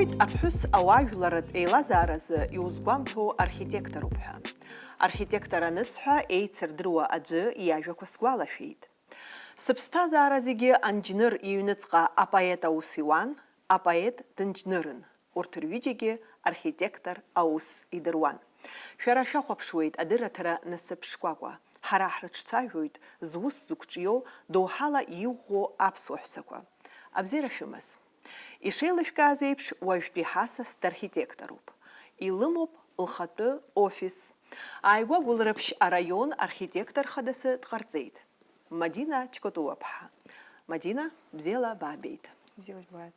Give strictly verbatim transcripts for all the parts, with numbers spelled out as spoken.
Аԥҳәыс ауаажәларратә еилазааразы иузгәамҭо архитекторуп ҳәа. Архитектор анысҳәа, еицырдыруа аӡәы иажәақәа сгәалашәеит. Сыԥсҭазаара зегьы анџьныр иҩныҵҟа апоет аус иуан, апоет дынџьнырын. Урҭ рҩыџьагьы архитектор аус идыруан. Шәара шәахәаԥшуеит адырраҭара Насыԥ шкәакәа. Ҳара ҳрыҿцәажәоит зус зықәҿиоу, доуҳала иӷәӷәоу аԥсуа ҳәсақәа. Абзиара шәымаз. Ишеилышәкааз еиԥш, уажәтәи ҳасас дархитекторуп. Илымоуп лхатәы офис. Ааигәа Гәылрыԥшь араион архитектор хадасы дҟарҵеит. Мадина Чкотуаԥҳа. Мадина, бзиала баабеит. Бзиала жәбааит.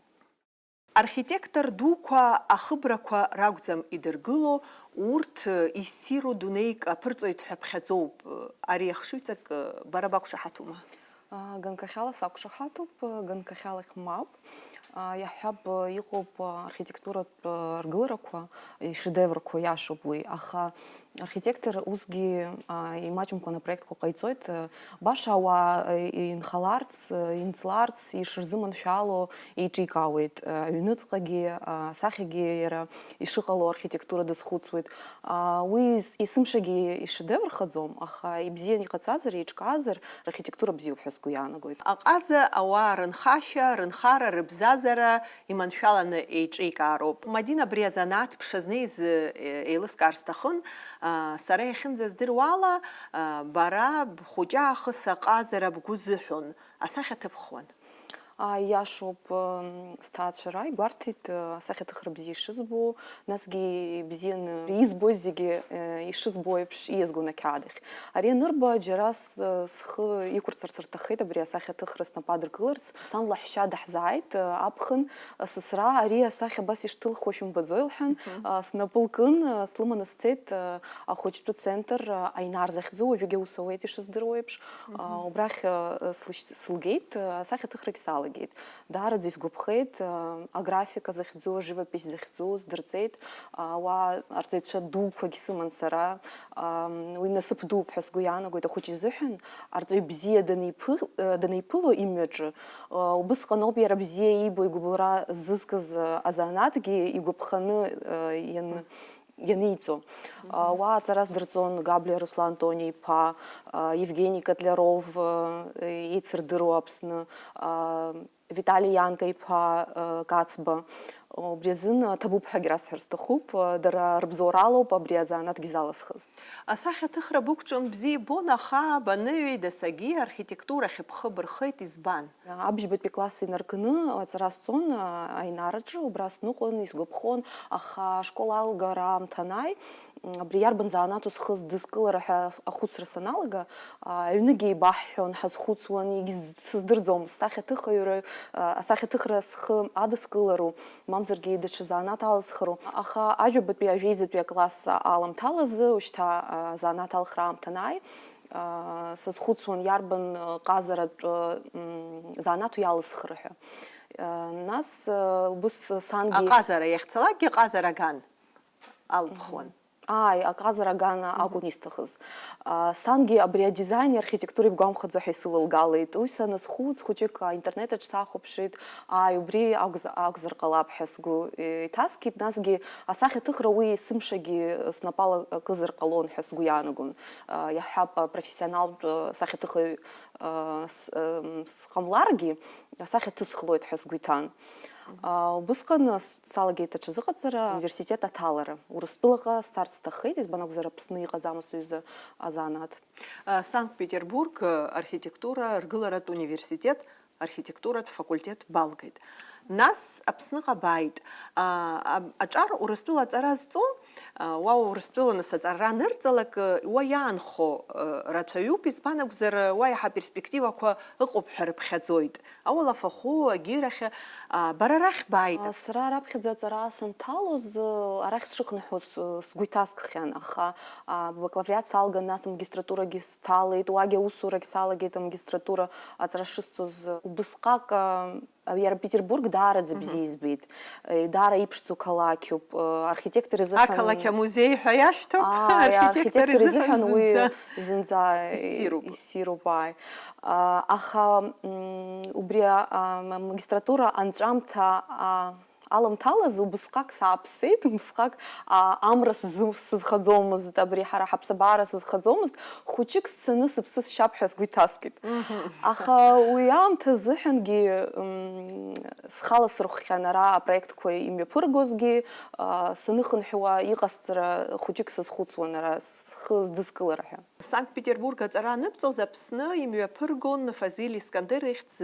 Архитектор дуқәа ахыбрақәа ракәӡам идыргыло, урҭ иссиру дунеик аԥырҵоит ҳәа ԥхьаӡоуп. Ари ахшыҩҵак бара бақәшаҳаҭума? А, ганкахьала сақәшаҳаҭуп, ганкахьалахь мап. А, иаҳҳәап, иҟоуп, а, архитектуратә, а, ргыларақәа, ишедеврқәа иашоуп уи, аха архитектор усгьы, а, имаҷымкәан апроектқәа ҟаиҵоит, а, баша ауаа, а, инхаларц, а, инҵларц, ишырзыманшәало еиҿикаауеит, а, аҩныҵҟагьы, а, асахьагьы иара ишыҟало архитектура дазхәыцуеит. А, уи ес-, есымшагьы ишедеврхаӡом, аха ибзиан иҟаҵазар, еиҿкаазар, архитектура бзиоуп ҳәа сгәы иаанагоит. Аҟаза ауаа рынхашьа, рынхара, рыбзазара иманшәаланы еиҿеикаароуп. Мадина, абри азанааҭ бшазнеиз, е-, еилыскаар сҭахын. А, сара иахьынӡаздыруа ала, а, бара бхәыҷы аахыс аҟазара бгәы зыҳәон, асахьа ҭыбхуан. Ааи, иашоуп, м, сҭаацәара игәарҭеит, э, асахьаҭыхра бзиа ишызбо, насгьы ибзианы избоит зегьы, э, ишызбо еиԥш ииазгон ақьаад ахь. Ари анырба, џьара с-, схы иқәырҵарц рҭаххеит абри асахьаҭыхра снапы адыркыларц. Сан лаҳәшьа даҳзааит, э, аԥхын, э, сасра, ари асахьа абас ишҭылхуа шәымбаӡои, лҳәан, Мгм. э, снапы лкын, э, слыманы сцеит, э, ахәыҷтәы центр, э, Аинар захьӡу, уажәыгьы аус ауеит ишыздыруа еиԥш. Мгм. Э, убрахь, э, слышь-, сылгеит, э, асахьаҭыхрагь салагеит. Даараӡа исгәаԥхеит, а, аграфика захьӡу, аживопись захьӡу сдырҵеит. А, уа арҵаҩцәа дуқәагь сыман сара. А, уи насыԥ дууп ҳәа сгәы иаанагоит ахәыҷ изыҳәан. Арҵаҩ бзиа даниԥы-, э, даниԥыло имҩаҿы, а, убысҟаноуп иара бзиа иибо игәыбылра зызкыз, а, азанааҭгьы игәаԥханы, э, иан-, ианиҵо. А, уа аҵара сдырҵон Габлиа Руслан Тониа-иԥа, а, Евгени Котляров, а, еицырдыруа Аԥсны, а, Витали Ианка-иԥа, э, Кацба. Убри азын, э, ҭабуп ҳәагьы расҳәар сҭахуп, э, дара рыбзоуралоуп абри азанааҭгьы залысхыз. Асахьаҭыхра бықәҿион бзиа ибон, аха баныҩеи дасагьы архитектурахь бхы бырхеит, избан? Абжьбатәи класс инаркны аҵара сҵон, э, Аинараҿы, убра сныҟәон, исгәаԥхон, аха ашкол алгара аамҭа анааи, Абри иарбан занааҭу схы здызкылара ҳәа ахәыцра саналага, а, аҩныгьы еибаҳҳәон, ҳазхәыцуан, егьсыздырӡомызт, асахьаҭыхыҩра, а, асахьаҭыхра схы адыскылару, мамзаргьы даҽа занааҭ алызхыру. Аха ажәабатәи ажәеизатәи акласс аламҭалазы, ушьҭа, а, занааҭ алхра аамҭа анааи, а, сазхәыцуан, иарбан, а, ҟазаратә, м, занааҭу иалысхыр ҳәа. А, нас, а, убыс сангьы Аҟазара иахьцалакгьы ҟазара аган алԥхуан. Ааи, аҟазара аган Мгм. акәын исҭахыз. А, сангьы абри адизаини архитектуреи бгәамхаӡо ҳәа исылылгалеит. Уи саназхәыц, хәыҷык аинтернет аҿ сахәаԥшит, ааи, убри акәз-, акәзар ҟалап ҳәа сгәы, э, иҭаскит, насгьы асахьаҭыхра уи есымшагьы снапала акызар ҟалон ҳәа сгәы иаанагон. А, иаҳҳәап, а, профессионалтә, а, сахьаҭыхҩы, а, с-, ам, сҟамларгьы, асахьа ҭысхлоит ҳәа сгәы иҭан. Мгм. А, убысҟан, а, с-, салагеит аҽазыҟаҵара, университет аҭалара. Урыстәылаҟа сцарц сҭаххеит, избан акәзар, Аԥсны иҟаӡамызт уи азы азанааҭ. А, Санкт-Петербург, а, архитектура ргыларатә университет архитектуратә факультет балгеит. Нас Аԥсныҟа бааит. А, а, аҿар Урыстәыла аҵара зҵо, а, уа Урыстәыла нас аҵара анырҵалак, а, уа иаанхо, а, рацәаҩуп, избан акәзар, уа иаҳа перспективақәа ыҟоуп ҳәа рыԥхьаӡоит. Ауалафахәы, агьирахь, а, бара арахь бааит. А, сара раԥхьаӡа аҵара санҭалоз, а, арахь сшыхынҳәуаз, а, сгәы иҭаскхьан, аха, а, бакалавриат салган, нас амагистратурагьы сҭалеит, уагьы аусурагь салагеит, амагистратура аҵара шысҵоз. Убысҟак, а, Иара Петербург даараӡа Мгм. бзиа избеит. Э, даара иԥшӡоу қалақьуп, э, архитектор изыҳәан Ақалақь амузеи ҳәа иашьҭоуп, Ааи, архитектор архитектор изыҳәан изыҳәан уи зынӡа зынӡа, э, иссируп. иссируп, ааи. А, аха, м, убри, а, м, амагистратура анҵәамҭа, а, Аламҭалаз убысҟак сааԥсеит, убысҟак, а, амра сзы-, сызхаӡомызт, абри ҳара ҳаԥсабара сызхаӡомызт, хәыҷык сцаны сыԥсы сшьап ҳәа сгәы иҭаскит. Аха уи аамҭа азыҳәангьы, м, схала сырхәхьан ара апроектқәа имҩаԥыргозгьы, а, саныхынҳәуа иҟасҵара хәыҷык сазхәыцуан ара схы здызкылара ҳәа. Санкт-Петербург аҵара аныбҵоз Аԥсны имҩаԥыргон Фазиль Искандер ихьӡ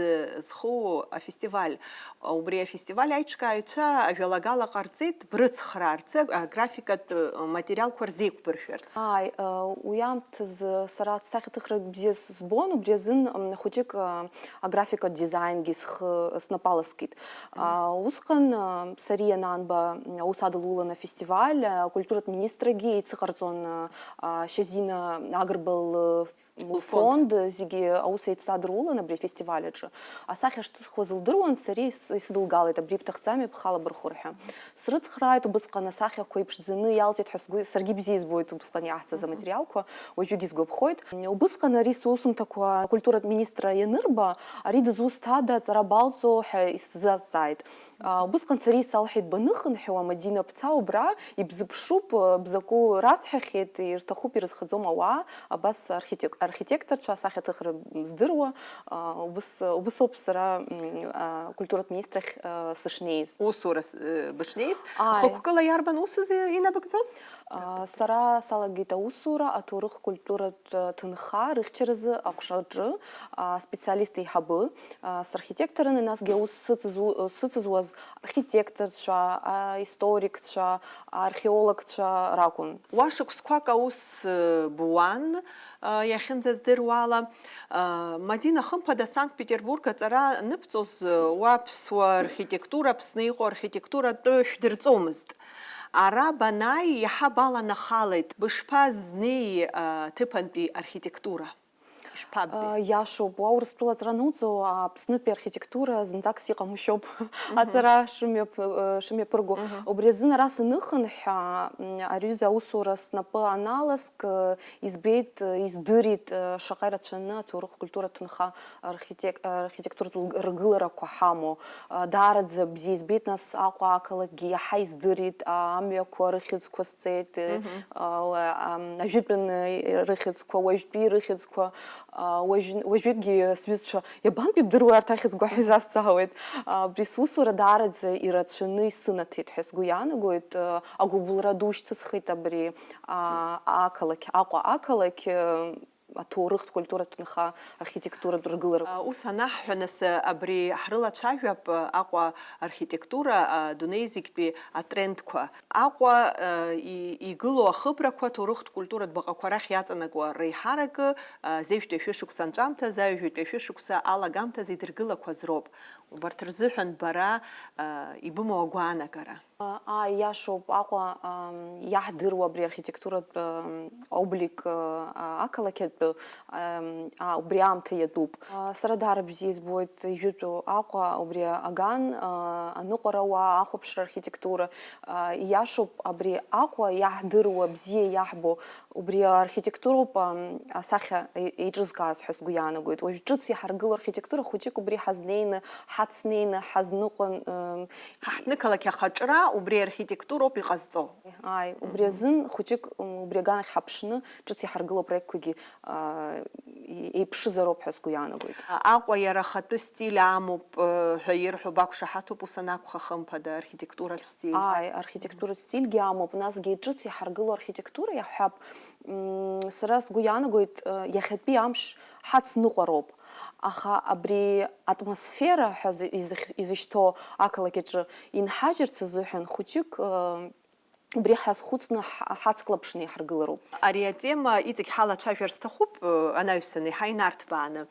зху афестиваль. Убри афестиваль аиҿкааҩцәа ажәалагала ҟарҵеит брыцхраарц, аграфикатә материалқәа рзеиқәбыршәарц. Ааи, э, уи аамҭазы сара сахьаҭыхра бзиа збон, убри азын, м, хәыҷык, э, аграфикатә дизаингьы схы снапы аласкит. А, усҟан, а, Сариа Нанба, м, аус адылулан афестиваль, а, акультуратә министрагьы еицыҟарҵон, а, а, Шьазина Агрба лф-, лфонд. Лфонд зегьы аус еицадырулан абри афестиваль аҿы. Асахьа шҭысхуаз лдыруан, сара ис-, исыдылгалеит, абри бҭахӡами, бхала бырхәыр ҳәа. Срыцхрааит, убысҟан асахьақәа иԥшӡаны иалҵит ҳәа сгәы, саргьы бзиа избоит убысҟан иаҳҵаз, мгм, аматериалқәа, уажәыгь изгәаԥхоит. Убысҟан ари сусумҭақәа акультуратә министра ианырба, ари дызусҭада, аҵара балҵо ҳәа исзазҵааит. А, убысҟан сара исалҳәеит, баныхынҳәуа, Мадина, бца убра, ибзыԥшуп, а, бзакәу расҳәахьеит, ирҭахуп, ирызхаӡом ауаа, абас архитек-, архитекторцәа, асахьаҭыхра здыруа, а, убыс, убыс ауп сара, м, а, культуратә министрахь, а, сышнеиз. Усура с-, э, бышнеиз? Ааи. Хықәкыла иарбан усыз инабыкӡоз? А, сара салагеит аусура аҭоурых культуратә ҭынха рыхьчаразы аҟәшаҿы, а, специалист еиҳабы, а, сархитекторын, насгьы аус сыцызу-, сыцызуаз архитекторцәа, а, историкцәа, археологцәа ракәын. Уа шықәсқәак аус, э, буан, э, иахьынӡаздыруала. Э, Мадина, хымԥада, Санкт-Петербург аҵара аныбҵоз, э, уа аԥсуа архитектура, Аԥсны иҟоу архитектура атәы шәдырҵомызт. Ара банааи, иаҳа баланахалеит. Бышԥазнеи, э, ҭыԥантәи архитектура? Ишԥаббеи? Э, иашоуп, уа Урыстәыла аҵара ануҵо, Аԥснытәи архитектура зынӡаск иҟамшәоуп. Мгм. Аҵара шымҩаԥ-, э, шымҩаԥырго. Мгм. Убри азын ара саныхынҳәа, м, ари аҩыза аусура снапы аналаск, э, избеит, э, издырит, э, шаҟа ирацәаны аҭоурых культура ҭынха архитек-, архитектуратә ргыларақәа ҳамоу. А, даараӡа бзиа избеит, нас Аҟәа ақалақьгьы иаҳа издырит, а, амҩақәа рыхьӡқәа сҵеит, э, мгм, а, уа-, ам, ажәытәан, э, рыхьӡқәа, уажәтәи рыхьӡқәа, а, уажә-, уажәыгьы сҩызцәа, иабантәи бдыруеи арҭ ахьӡқәа ҳәа изасҵаауеит. А, абри сусура даараӡа ирацәаны исынаҭеит ҳәа сгәы иаанагоит, а, агәыбылра ду шьҭысхит абри, а, ақалақь, Аҟәа ақалақь, э, аҭоурыхтә культуратә ҭынха архитектуратә ргыларақәа. А, ус анаҳҳәа, нас, абри ҳрылацәажәап, а, Аҟәа архитектура, а, дунеи зегьтәи атрендқәа. Аҟәа, а, и-, игылоу ахыбрақәа аҭоурыхтә культуратә баҟақәа рахь иаҵанакуа реиҳаракы, а, зежәтәи ашәышықәса анҵәамҭазы, аҩажәатәи ашәышықәса алагамҭазы идыргылақәаз роуп. Убарҭ рзыҳәан бара, а, ибымоу агәаанагара? Ааи, иашоуп, Аҟәа, ам, иаҳдыруа абри архитектуратә, ам, облик, а, ақалақь атәы, ам, а, убри аамҭа иатәуп. А, сара даара бзиа избоит ижәытәу Аҟәа, убри аган, а, аныҟәарауаа, ахәаԥшра архитектура. А, ииашоуп, абри Аҟәа иаҳдыруа, бзиа иаҳбо, убри архитектуроуп, ам, асахьа е-, еиҿызкааз ҳәа сгәы иаанагоит. Уажә ҿыц иҳаргыло архитектура хәыҷык убри ҳазнеины, ҳацнеины, ҳазныҟәан, ам, Ҳаҳҭнықалақь ахаҿра убри архитектуроуп иҟазҵо. Ааи, убри азын хәыҷык, м, убри аганахь ҳаԥшны, ҿыц иҳаргыло апроектқәагьы, аа, и-, еиԥшызароуп ҳәа сгәы иаанагоит. А-, Аҟәа иара ахатәы стиль амоуп, э, ҳәа ирҳәо бақәшаҳаҭуп, ус анакәха, хымԥада, архитектуратә стиль? Ааи, архитектуратә стильгьы амоуп, насгьы ҿыц иҳаргыло архитектура иаҳҳәап, м, сара сгәы иаанагоит, э, иахьатәи амш ҳацныҟәароуп, аха абри атмосфера ҳәа зы-, изых-, изышьҭоу ақалақь аҿы инҳажьырц азыҳәан хәыҷык, э, убри ҳазхәыцны ҳ-, ҳацклаԥшны иҳаргылароуп. Ари атема иҵегь ҳалацәажәар сҭахуп, э, анаҩсан еиҳа инарҭбааны.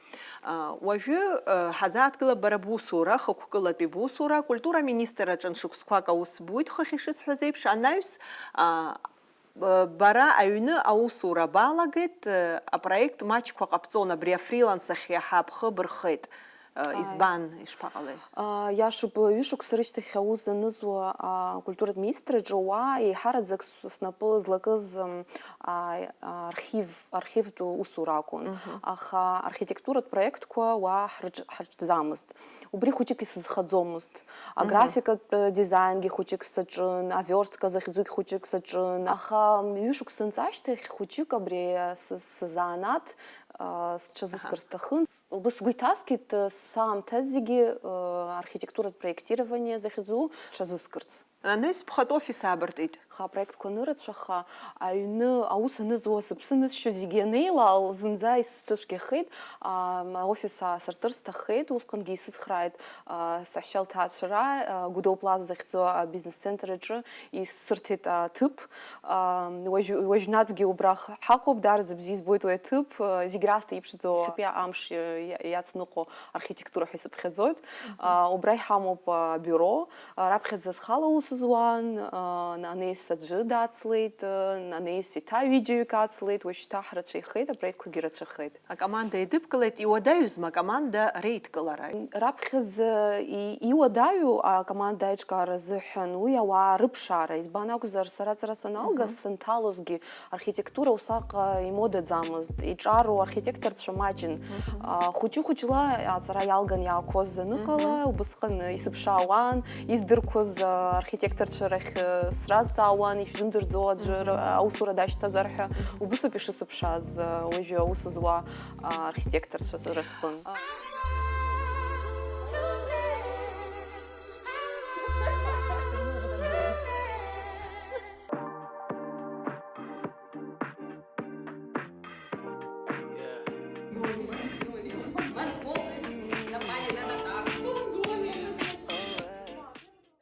Э, уажәы, э, ҳазааҭгылап бара бусура, хықәкылатәи бусура, акультура аминистрраҿы шықәсқәак аус буит, хыхь ишысҳәаз еиԥш, анаҩс, а, б-, бара аҩны аусура балагеит, э, апроект маҷқәа ҟабҵон, абри африланс ахь иаҳа бхы бырхеит. Избан, ишԥаҟалеи? Иашоуп, ҩышықәса рышьҭахь аус анызуа акультуратә министраҿы уа еиҳараӡак снапы злакыз архив, архивтә усура акәын, аха архитектуратә проектқәа уа ҳрыҿӡамызт. Убри хәыҷык исызхаӡомызт. Аграфикатә дизаингьы хәыҷык саҿын, авёрстка захьӡугь хәыҷык саҿын, аха ҩышықәса анҵәашьҭахь хәыҷык абри сызанааҭ сҽазыскыр сҭахын. Убыс сгәы иҭаскит саамҭа зегьы архитектуратә проектирование захьӡу сҽазыскырц. Анаҩс ԥхатә офис аабыртит. Аха апроектқәа анырацәаха, аҩны аус анызуа сыԥсы анысшьо зегьы анеилал, зынӡа исцәыцәгьахеит, аофис аасыртыр сҭаххеит, усҟангьы исыцхрааит саҳәшьа лҭаацәара, Гәдоу Плаза захьӡу абизнес-центр аҿы исырҭеит аҭыԥ. Уажәнатәгьы убра ҳаҟоуп, даараӡа бзиа избоит уи аҭыԥ, зегь раасҭа иԥшӡоу, иахьатәи амш иацныҟәо архитектура ҳәа исыԥхьаӡоит. Убра иҳамоуп абиуро, раԥхьаӡа схала аус зуан, анаҩс аӡәы дацлеит, анаҩс еиҭа ҩыџьаҩык ацлеит, уажәшьҭа ҳрацәаҩхеит, апроектқәагьы рацәахеит. Акоманда еидыбкылеит, иуадаҩызма акоманда реидкылара? Раԥхьаӡа иуадаҩу акоманда аиҿкаара азыҳәан уи ауаа рыԥшаара, избан акәзар, сара аҵара саналга, санҭалозгьы архитектура усҟак имодаӡамызт, иҿароу архитекторцәа маҷын. Хәыҷы-хәыҷла аҵара иалган иаақәоз аныҟала, убысҟан исыԥшаауан, издырқәоз архитекторцәа рахь сразҵаауан, ишәзымдырӡо аӡәыр аусура дашьҭазар ҳәа, убысоуп ишысыԥшааз уажәы аус зуа архитекторцәа сара сҟын.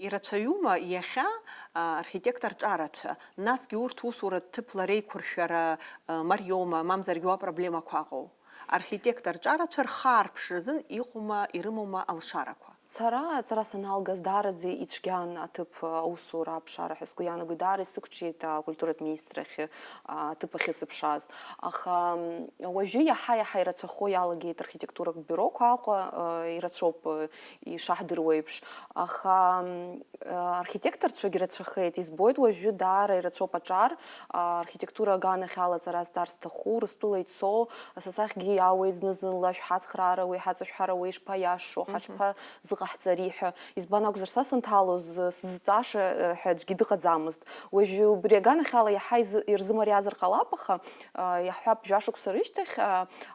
Ирацәаҩума иахьа архитектор ҿарацәа, насгьы урҭ усуратә ҭыԥла реиқәыршәара мариоума, мамзаргьы уа проблемақәа ыҟоу? Архитектор ҿарацәа рхы аарԥшразын иҟоума, ирымоума алшарақәа? Сара аҵара саналгаз даараӡа ицәгьан аҭыԥ аусура аԥшаара ҳәа сгәы иаанагоит, даара исықәҿиеит акультуратә министр ахь аҭыԥ ахьысыԥшааз. Аха уажәы иаҳа-иаҳа ирацәахо иалагеит архитектуратә биуроқәа Аҟәа, ирацәоуп ишаҳдыруа еиԥш. Аха архитекторцәагь рацәахеит, избоит уажәы даара ирацәоуп аҿар, архитектура аганахь алаҵара азҵар сҭаху, Урыстәыла ицо, са сахьгьы иаауеит зны-зынла, шәҳацхраара уеи, ҳаҵашәҳара уеи, ишԥаиашоу, ҳаҽԥазыҟаҳҵари ҳәа. Избан акәзар, са санҭалоз сзыҵаша ҳәа аӡәгьы дыҟаӡамызт. Уажәы убри аганахьала иаҳа изы-, ирзымариазар ҟалап, аха, иаҳҳәап, жәашықәса рышьҭахь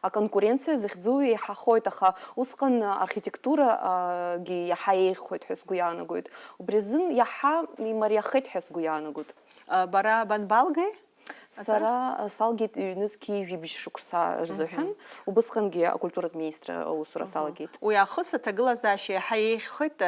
аконкуренциа захьӡу еиҳахоит, аха усҟан архитектурагьы иаҳа еиӷьхоит ҳәа сгәы иаанагоит. Убри азын иаҳа имариахеит ҳәа сгәы иаанагоит. Бара банбалгеи? Сара салгеит ҩнызқьи жәибжь шықәса рзыҳәан, убысҟангьы акультуратә министр аусура салгеит. Уи аахыс аҭагылазаашьа иаҳа еиӷьхеит,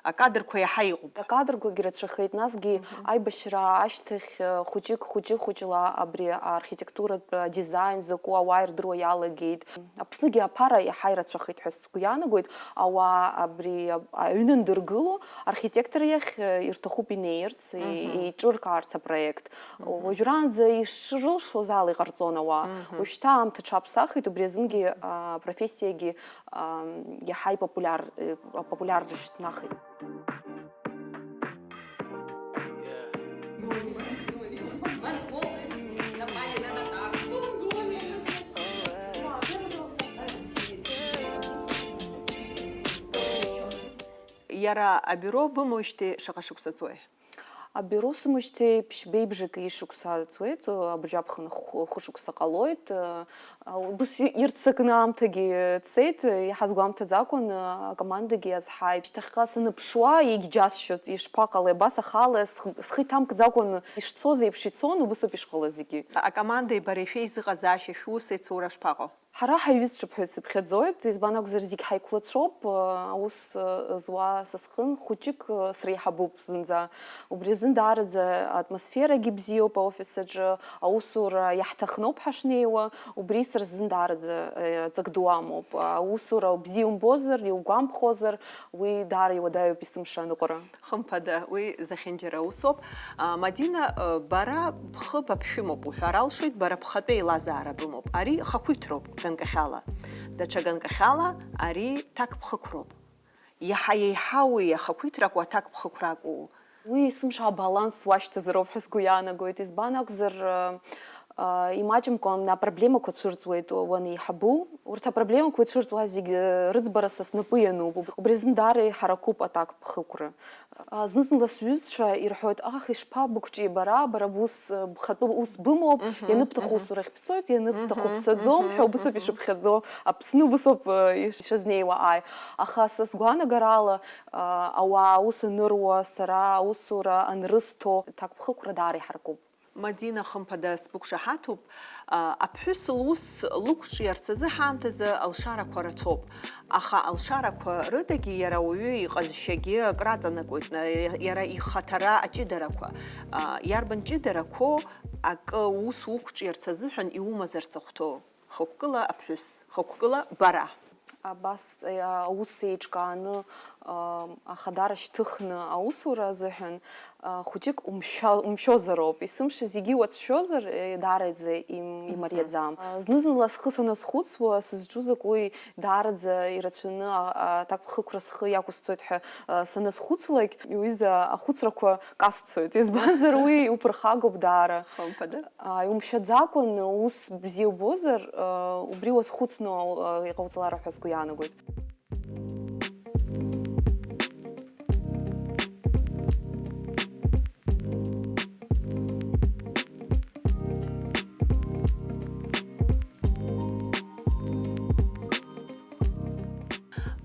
акадрқәа иаҳа иҟоуп. Акадрқәагьы рацәахеит, насгьы аибашьра ашьҭахь хәыҷык, хәыҷы-хәыҷла абри архитектуратә адизаин закәу ауаа ирдыруа иалагеит. Аԥсныгьы аԥара иаҳа ирацәахеит ҳәа сгәы иаанагоит, ауаа абри аҩны андыргыло, архитектор иахь ирҭахуп инеирц, еиҿыркаарц апроект. Уажәраанӡа ишрылшоз ала иҟарҵон ауаа. Уажәшьҭа аамҭа ҽаԥсахит, убри азынгьы апрофессиагьы иаҳа ипопуляр-, апопулиарра шьҭнахит. Иара абиуро бымоижьҭеи шаҟа шықәса ҵуеи? Абиуро сымоижьҭеи ԥшьбеи бжаки шықәса ҵуеит, абыржә аԥхын хә-, хәышықәса ҟалоит. Убыс ирццакны аамҭагьы цеит, иҳазгәамҭаӡакәан, акомандагьы азҳаит. Шьҭахьҟа саныԥшуа, егьџьасшьоит, ишԥаҟалеи, абас ахала сх-, схы иҭамкӡакәан ишцоз еиԥш ицон, убысоуп ишҟалаз зегьы. Акомандеи бареи шәеизыҟазаашьа, шәус еицура шԥаҟоу? Ҳара ҳаҩызцәоуп ҳәа сыԥхьаӡоит, избан акәзар, зегь ҳаиқәлацәоуп, аус зуа са сҟын хәыҷык среиҳабуп зынӡа. Убри азын даараӡа атмосферагьы бзиоуп аофис аҿы, аусура иаҳҭахноуп ҳашнеиуа, убри сара сзын даараӡа, э, ҵак ду амоуп. Аусура бзиа умбозар, иугәамԥхозар, уи даара иуадаҩуп есымша аныҟәара. Хымԥада, уи зехьынџьара усоуп. А, Мадина, э, бара бхы баԥшәымоуп уҳәар алшоит, бара бхатәы еилазаара бымоуп. Ари хақәиҭроуп ганкахьала. Даҽа ганкахьала ари ҭакԥхықәроуп. Иаҳа еиҳау уи ахақәиҭрақәа ҭакԥхықәракәу? Уи есымша абаланс уашьҭазароуп ҳәа сгәы иаанагоит, избан акәзар, а, а, имаҷымкәан апроблемақәа цәырҵуеит уанеиҳабу. Урҭ апроблемақәа ицәырҵуа зегьы рыӡбара са снапы иануп. Убри азын даара иҳаракуп аҭакԥхықәра. А, зны-зынла сҩызцәа ирҳәоит, аҳ, ишԥабықәҿиеи бара, бара бус, бхатәы ус бымоуп, мгм, ианыбҭаху мгм. Усурахь бцоит, ианыбҭаху мгм, бцаӡом, мгм, ҳәа убыс ауп мгм. Ишыԥхьаӡо, Аԥсны убыс ауп, э, иш-, ишазнеиуа, ааи. Аха са сгәаанагарала, а, ауаа аус аныруа, сара аусура анрысҭо, ҭакԥхықәра даара иҳаракуп. Мадина, хымԥада, сбықәшаҳаҭуп, а, аԥҳәыс лус лықәҿиарц азы ҳаамҭазы алшарақәа рацәоуп, аха алшарақәа рыдагьы иара ауаҩы иҟазшьагьы акраҵанакуеит, на-, иара ихаҭара аҷыдарақәа, а, иарбан ҷыдарақәоу акы ус уқәҿиарц азыҳәан иумазарц ахәҭоу? Хықәкыла аԥҳәыс, хықәкыла бара. Абас, а, аус еиҿкааны, а, ахадара шьҭыхны аусура азыҳәан, а, хәыҷык умшәа-, умшәозароуп. Есымша зегьы уацәшәозар, э, даараӡа им-, имариаӡам. А, зны-зынла схы саназхәыцуа, сызҿу закәи даараӡа ирацәаны, а, а, аҭакԥхықәра схы иақәысҵоит ҳәа, а, саназхәыцлак, иҩыза ахәыцрақәа касцоит. Избанзар, уи уԥырхагоуп даара. Хымԥада. А, иумшәаӡакәан, ус бзиа убозар, а, убри уазхәыцны, а, иҟауҵалар ҳәа сгәы иаанагоит.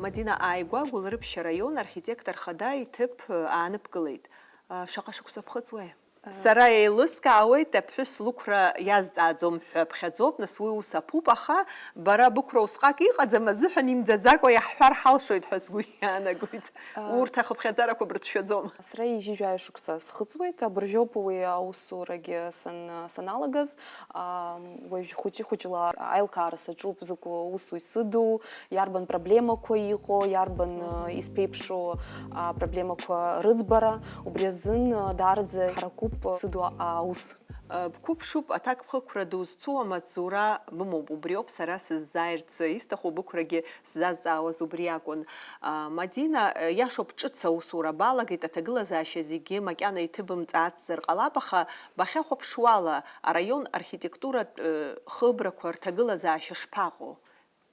Мадина, ааигәа Гәылрыԥшь араион архитектор хада иҭыԥ, э, ааныбкылеит. Э, шаҟа шықәса ԥхыӡуеи? Э. Сара еилыскаауеит, аԥҳәыс лықәра иазҵааӡом ҳәа ԥхьаӡоуп, нас уи ус аԥуп, аха бара бықәра усҟак иҟаӡам азыҳәан имӡаӡакәа иаҳҳәар ҳалшоит ҳәа сгәы иаанагоит. Э. Урҭ ахыԥхьаӡарақәа брыцәшәаӡом. Сара ҩажәи жәаҩа шықәса схыҵуеит, абыржәоуп уи аусурагьы сан-, саналагаз. Ам, уажә хәыҷы-хәыҷла аилкаара саҿуп, закәу усу исыду, иарбан проблемақәа иҟоу, иарбан, э, исԥеиԥшу, а, проблемақәа рыӡбара. Убри азын, э, даараӡа ҳаракуп, э, сыду аус. Э, бқәыԥшуп, аҭакԥхықәра ду зцу амаҵзура бымоуп, убриоуп сара сыззааирц исҭаху, бықәрагьы сзазҵаауаз убри акәын. А, Мадина, э, иашоуп, ҿыц аусура балагеит, аҭагылазаашьа зегьы макьана иҭыбымҵаацзар ҟалап, аха бахьахәаԥшуала, араион архитектуратә, э, хыбрақәа рҭагылазаашьа шԥаҟоу?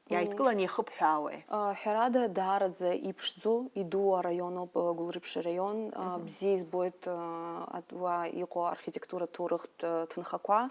Мм. Иааидкыланы иахыбҳәаауеи? А, ҳәарада, даараӡа иԥшӡоу, иду араион ауп, э, Гәылрыԥшь араион. А, мгм. Бзиа избоит, э, ат-, уа иҟоу архитектуратә ҭоурыхтә, э, ҭынхақәа.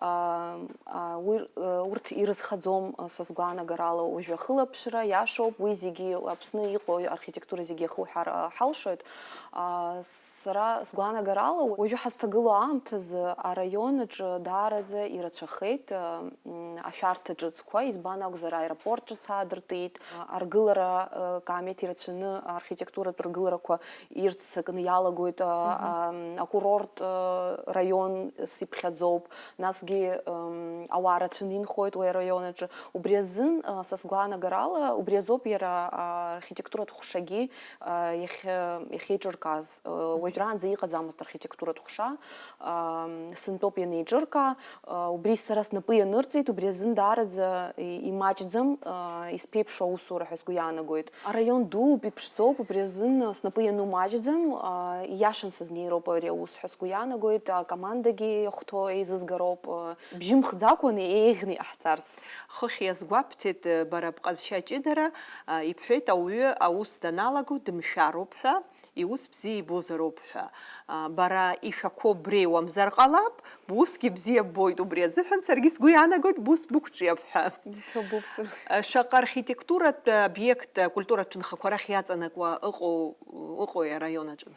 А, а, уи, э, урҭ ирызхаӡом, э, са сгәаанагарала, уажәы ахылаԥшра иашоуп, уи зегьы Аԥсны иҟоу архитектура зегьы иахуҳәар, э, ҳалшоит. А, сара сгәаанагарала, уажәы ҳазҭагылоу аамҭазы араион аҿы даараӡа ирацәахеит, э, м, ашәарҭа ҿыцқәа, избан акәзар, аеропорт ҿыц аадыртит, а, аргылара, э, каамеҭ ирацәаны архитектуратә ргыларақәа ирццакны иалагоит, а, мгм. А, м, акурорт, э, раион сиԥхьаӡоуп, насгьы, м, ауаа рацәаны инхоит уи араион аҿы. Убри азын, а, са сгәаанагарала, убри азоуп иара, а, архитектуратә ҟәшагьы, а, иахьа-, иахьеиҿыркааз. Э, уажәраанӡа иҟаӡамызт архитектуратә ҟәша, а, сынтәоуп ианеиҿыркаа, а, убри сара снапы ианырҵеит, убри азын даараӡа и-, имаҷӡам, а, исԥеиԥшу аусура ҳәа сгәы иаанагоит. Араион дууп, иԥшӡоуп, убри азын снапы иану маҷӡам, а, ииашан сызнеироуп ари аус ҳәа сгәы иаанагоит, акомандагьы иахәҭоу еизызгароуп, а, бжьымхӡакәаны еиӷьны иҟаҳҵарц. Хыхь иазгәабҭеит, бара бҟазшьа ҷыдара, а, ибҳәеит, ауаҩы аус даналаго дымшәароуп ҳәа, иус бзиа ибозароуп ҳәа. А, бара ишәақәоу бреиуамзар ҟалап, бусгьы бзиа ббоит, убри азыҳәан саргьы сгәы иаанагоит, бус бықәҿиап ҳәа. Иҭабуп сара. А, шаҟа архитектуратә обиект, акультуратә ҭынхақәа рахь иаҵанакуа ыҟоу, ыҟои араион аҿы?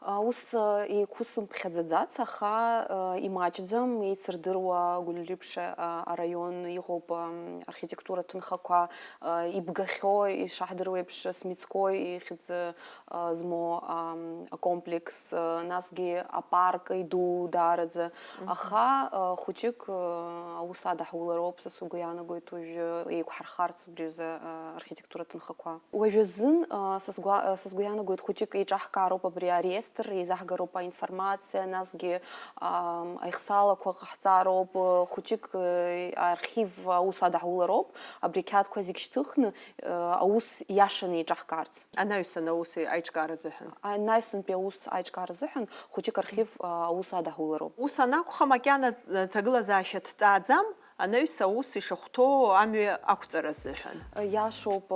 А, ус, а, еиқәысымԥхьаӡаӡац, аха, а, имаҷӡам, еицырдыруа Гәылрыԥшь, а, араион иҟоуп, ам, архитектуратә ҭынхақәа, а, ибгахьоу, ишаҳдыруа еиԥш, Смитской ихьӡ, а, змоу, ам, акомплекс, а, насгьы апарк иду даараӡа. Мгм. Аха, а, хәыҷык, а, аус адаҳулароуп, са сгәы иаанагоит, уажәы еиқәҳархарц убри азы, а, архитектуратә ҭынхақәа. Уажәазын, а, са сгәа-, а, са сгәы иаанагоит, хәыҷык еиҿаҳкаароуп абри ареестр. Еизаҳгароуп аинформациа, насгьы, ам, аихсаалақәа ҟаҳҵароуп, э, хәыҷык, э, архив аус адаҳулароуп, абри ақьаадқәа зегь шьҭыхны, э, аус иашаны еиҿаҳкаарц. Анаҩсан аус аиҿкаара азыҳәан. Анаҩсантәи аус аиҿкаара азыҳәан хәыҷык архив, а, аус адаҳулароуп. Ус анакәха, макьана, э, ҭагылазаашьа дҵааӡам, анаҩс аус ишахәҭоу амҩа ақәҵара азыҳәан. Иашоуп,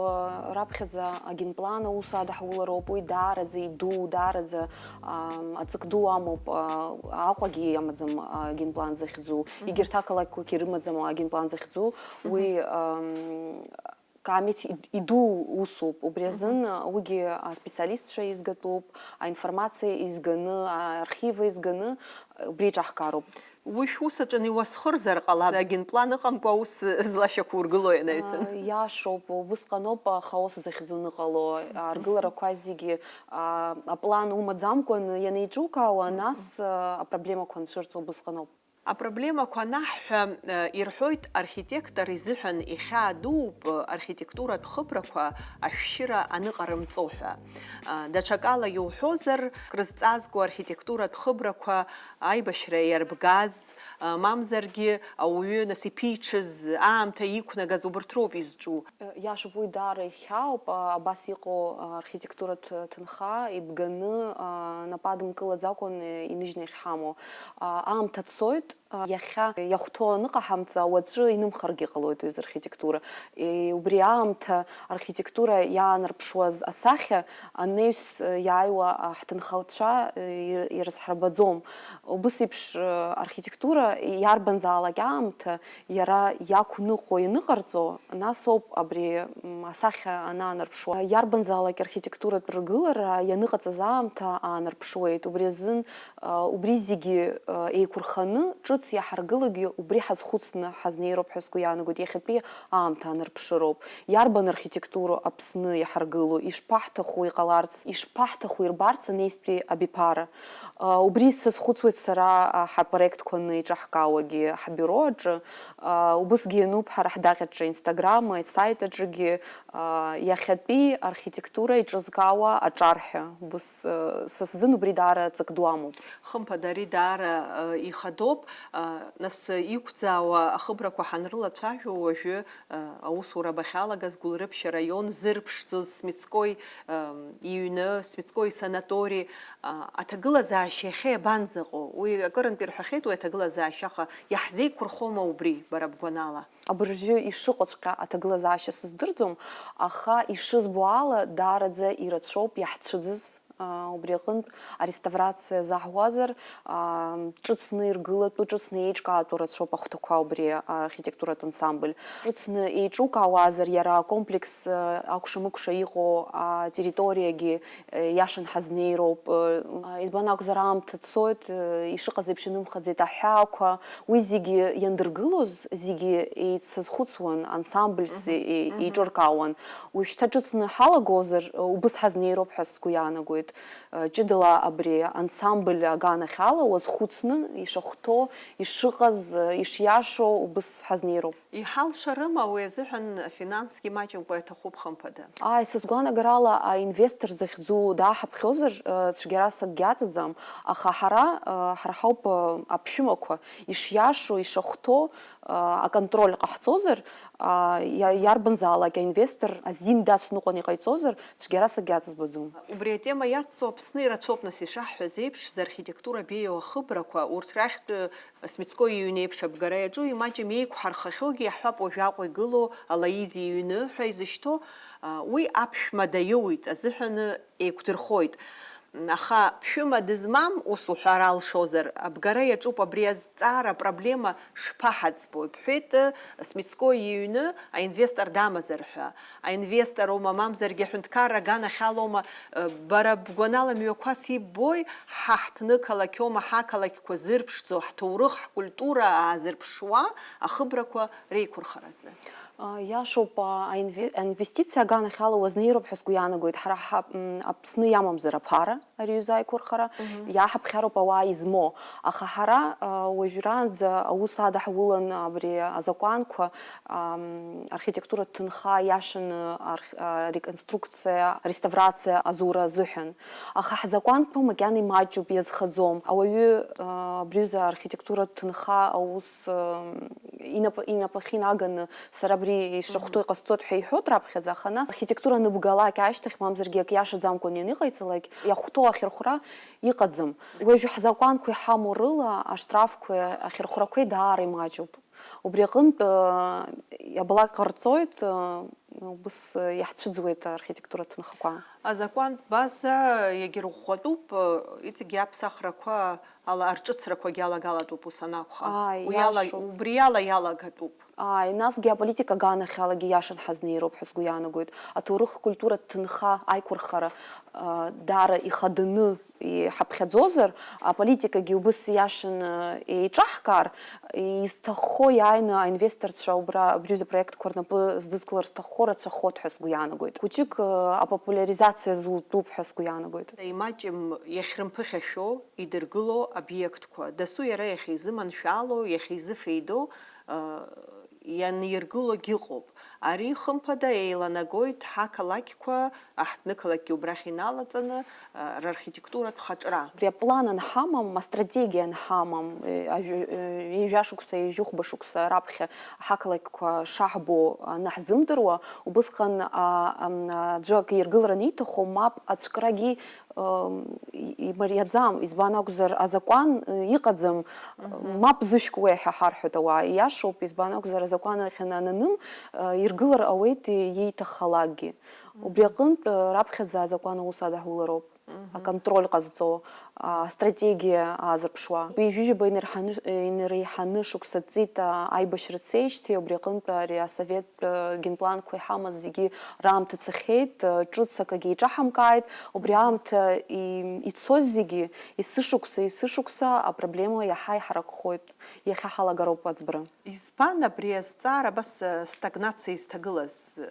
раԥхьаӡа агенплан аус адаҳулароуп, уи даараӡа иду, даараӡа, ам, аҵак ду амоуп, а, Аҟәагьы иамаӡам агенплан захьӡу, егьырҭ ақалақьқәагьы рымаӡам агенплан захьӡу, уи, ам, Каамеҭ ид-, иду усуп, убри азын, уигьы аспециалистцәа еизгатәуп, аинформациа еизганы, архива еизганы, убри еиҿаҳкаароуп. Уи шәус аҿы иуасхырзар ҟалап, агенплан ыҟамкәа аус злашьақәургылои анаҩсан? А, иашоуп, убысҟаноуп ахаос захьӡу аныҟало, аргыларақәа зегьы, а, аплан умаӡамкәан ианеиҿукаауа, нас, а, апроблемақәа анцәырҵуа убысҟаноуп. Апроблемақәа анаҳҳәа, э, ирҳәоит, архитектор изыҳәан ихьаа дууп, э, архитектуратә хыбрақәа ашәшьыра аныҟарымҵо ҳәа. Э, даҽакала иуҳәозар, крызҵазкуа архитектуратә хыбрақәа аибашьра иарбгаз, э, мамзаргьы ауаҩы нас иԥиҽыз, аамҭа иқәнагаз убарҭ роуп изҿу. Иашоуп, уи даара ихьаауп, а, абас иҟоу, а, архитектуратә ҭынха ибганы, а, нап адымкылаӡакәан, э, иныжьны иахьҳамоу. А, аамҭа цоит, а, иахьа иахәҭоу аныҟаҳамҵа, уаҵәы инымхаргьы ҟалоит уи архитектура. Е, убри аамҭа архитектура иаанарԥшуаз асахьа анаҩс, э, иааиуа, а, ҳҭынхацәа, э, ир-, ирызҳарбаӡом. Убыс еиԥш, э, архитектура иарбанзаалак аамҭа иара иақәныҟәо ианыҟарҵо, нас ауп абри, м, асахьа анаанарԥшуа. Иарбанзаалак архитектуратә ргылара ианыҟаҵаз аамҭа аанарԥшуеит. Убри азын, а, убри зегьы, а, еиқәырханы, ҿыц иаҳаргылогьы убри ҳазхәыцны ҳазнеироуп ҳәа сгәы иаанагоит. Иахьатәи аамҭа анарԥшыроуп. Иарбан архитектуроу Аԥсны иаҳаргыло, ишԥаҳҭаху иҟаларц, ишԥаҳҭаху ирбарц анеизтәи абиԥара? А, убри сазхәыцуеит сара, а, ҳапроектқәа аныеиҿаҳкаауагьы ҳбиуро аҿы, а, убысгьы иануп ҳара ҳдаҟьаҿы Инстаграм, асайт аҿгьы, а, иахьатәи архитектура еиҿызкаауа аҿар ҳәа. Убыс, а, са сзын убри даара ҵак ду амоуп. Хымԥада, ари даара, а, ихадоуп. А, нас иқәӡаауа ахыбрақәа ҳанрылацәажәо уажәы, аусура бахьалагаз Гәылрыԥшь араион зырԥшӡоз Смитскои, ам, иҩны, Смитскои исанатори, а, аҭагылазаашьа иахьа иабанӡаҟоу? Уи акырынтә ирҳәахьеит, уи аҭагылазаашьа, аха иаҳзеиқәырхома убри, бара бгәанала? Абыржәы ишыҟоуҵәҟьа аҭагылазаашьа сыздырӡом, аха ишызбо ала, даараӡа ирацәоуп иаҳцәыӡыз. А, убри аҟынтә ареставрациа заҳуазар, а, ҿыцны иргылатәу, ҿыцны еиҿкаатәу рацәоуп ахәҭақәа убри архитектуратә ансамбль. Ҿыцны еиҿукаауазар, иара акомплекс, а, акәша-мыкәша иҟоу атерриториагьы, э, иашан ҳазнеироуп. Э, а, избан акәзар, аамҭа цоит, э, ишыҟаз еиԥш инымхаӡеит аҳәаақәа, уи зегьы иандыргылоз, зегьы еицазхәыцуан, ансамбльс Мгм. е-, Мгм. еиҿыркаауан. Уажәшьҭа ҿыцны ҳалагозар, убыс ҳазнеироуп ҳәа сгәы иаанагоит. Ҷыдала абри ансамбль аганахьала уазхәыцны, ишахәҭоу, ишыҟаз, ишиашоу убыс ҳазнеироуп. Иҳалшарыма уи азыҳәан афинансгьы маҷымкәа иаҭахуп, хымԥада? Ааи, са сгәаанагарала, аинвестор захьӡу дааҳаԥхьозар, цәгьарас акгьы аҵаӡам, аха ҳара, ҳара ҳауп аԥшәымақәа, ишиашоу, ишахәҭоу, аконтроль ҟаҳҵозар, иа-, иарбанзаалак аинвестор азин дацныҟәан иҟаиҵозар, цәгьарас акгьы аҵызбаӡом. Убри атема иацҵо Аԥсны ирацәоуп, нас, ишаҳҳәаз еиԥш, зархитектура беиоу ахыбрақәа, урҭ рахьтә Смитскои иҩны еиԥш абгара иаҿу, имаҷым еиқәҳархахьоугьы иаҳҳәап, уажә Аҟәа игылоу Алаизи иҩны ҳәа изышьҭоу, уи аԥшәма даиуит азыҳәан еиқәдырхоит. Аха ԥшәыма дызмам, ус уҳәар алшозар, абгара иаҿуп абри азҵаара апроблема шԥаҳаӡбои? Бҳәеит, Смитскои иҩны аинвестор дамазар ҳәа. Аинвестороума, мамзаргьы аҳәынҭқарра аганахьалоума, бара бгәанала мҩақәас иббои, ҳа ҳҭнықалақьоума, ҳақалақьқәа зырԥшӡо, ҳҭоурых, ҳкультура аазырԥшуа ахыбрақәа реиқәырхаразы? А, иашоуп, а, аинве-, аинвестициа аганахьала уазнеироуп ҳәа сгәы иаанагоит. Ҳара ҳа-, м, Аԥсны иамамзар аԥара, ари аҩыза аиқәырхара, иааҳаԥхьароуп ауаа измоу. Аха ҳара, а, уажәраанӡа аус адаҳулан абри азакәанқәа, ам, архитектуратә ҭынха иашаны арх-, а, реконструкциа, реставрациа азура азыҳәан. Аха ҳзакәанқәа макьана имаҷуп, иазхаӡом. Ауаҩы, а, абри аҩыза архитектуратә ҭынха аус, ам, инап-, инапахь инаганы, сара абри ишахәҭоу иҟасҵоит ҳәа иҳәоит раԥхьаӡа, аха нас архитектура аныбгалак ашьҭахь, мамзаргьы ак иашаӡамкәан ианыҟаиҵалак, иахәҭоу ахьырхәра иҟаӡам. Уажәы ҳзакәанқәа иҳамоу рыла, аштрафқәеи ахьырхәрақәеи даара имаҷуп. Убри аҟынтә, э, иабалак ҟарҵоит, э, убыс, э, иаҳцәыӡуеит архитектуратә ҭынхақәа. Азакәантә база иагьырӷәӷәатәуп, э, иҵегьы аԥсахрақәа ала, арҿыцрақәагьы алагалатәуп ус анакәха. Ааи, уи ала, иашоуп. Убри ала иалагатәуп. Ааи, насгьы аполитика аганахьалагьы иашан ҳазнеироуп ҳәа сгәы иаанагоит. Аҭоурых культуратә ҭынха аиқәырхара, э, даара ихаданы иҳаԥхьаӡозар, аполитикагьы убыс иашаны еиҿаҳкаар, изҭаххо иааины аинвесторцәа убра, абри аҩыза проектқәа рнапы здызкылар зҭаххо рацәахоит ҳәа сгәы иаанагоит. Хәыҷык, э, апопулиаризациа зутәуп ҳәа сгәы иаанагоит. Имаҷым иахьрымԥыхьашәо идыргыло обиектқәа, дасу иара иахьизыманшәало, иахьизыфеидо, э, ианиргылогь ыҟоуп. Ари, хымԥада, еиланагоит ҳақалақьқәа, аҳҭнықалақьгьы убрахь иналаҵаны, а, рархитектуратә хаҿра. Абри аплан анҳамам, астратегиа анҳамам, е, ажә-, е, ҩажәа шықәса, ҩажәихәба шықәса раԥхьа ҳақалақьқәа шаҳбо анаҳзымдыруа, убысҟан, а, ам, аӡәы акы иргылараны ииҭаху мап ацәкрагьы ы, и-, имариаӡам, избан акәзар, азакәан, ы, иҟаӡам, мап зышәкуеи ҳәа ҳарҳәоит ауаа. Ииашоуп, избан акәзар, азакәан ахь ана-, ананым, ы, иргылар ауеит и-, ииҭаххалакгьы. Убри аҟынтә, ы, раԥхьаӡа азакәан аус адаҳулароуп. Аконтроль ҟазҵо, астратегиа аазырԥшуа. Ҩажәижәаба инарҳаны-, инреиҳаны шықәса ҵит, а, аибашьра цеижьҭеи, убри аҟынтә ари асовет Э, генпланқәа иҳамаз зегьы раамҭа цахьеит, э, ҿыц акагьы еиҿаҳамкааит, убри аамҭа и-, ицоз зегьы, есышықәса, есышықәса апроблема иаҳа иҳаракхоит, иахьа ҳалагароуп аӡбара. Избан абри азҵаара абас, э, стагнациа изҭагылаз, э,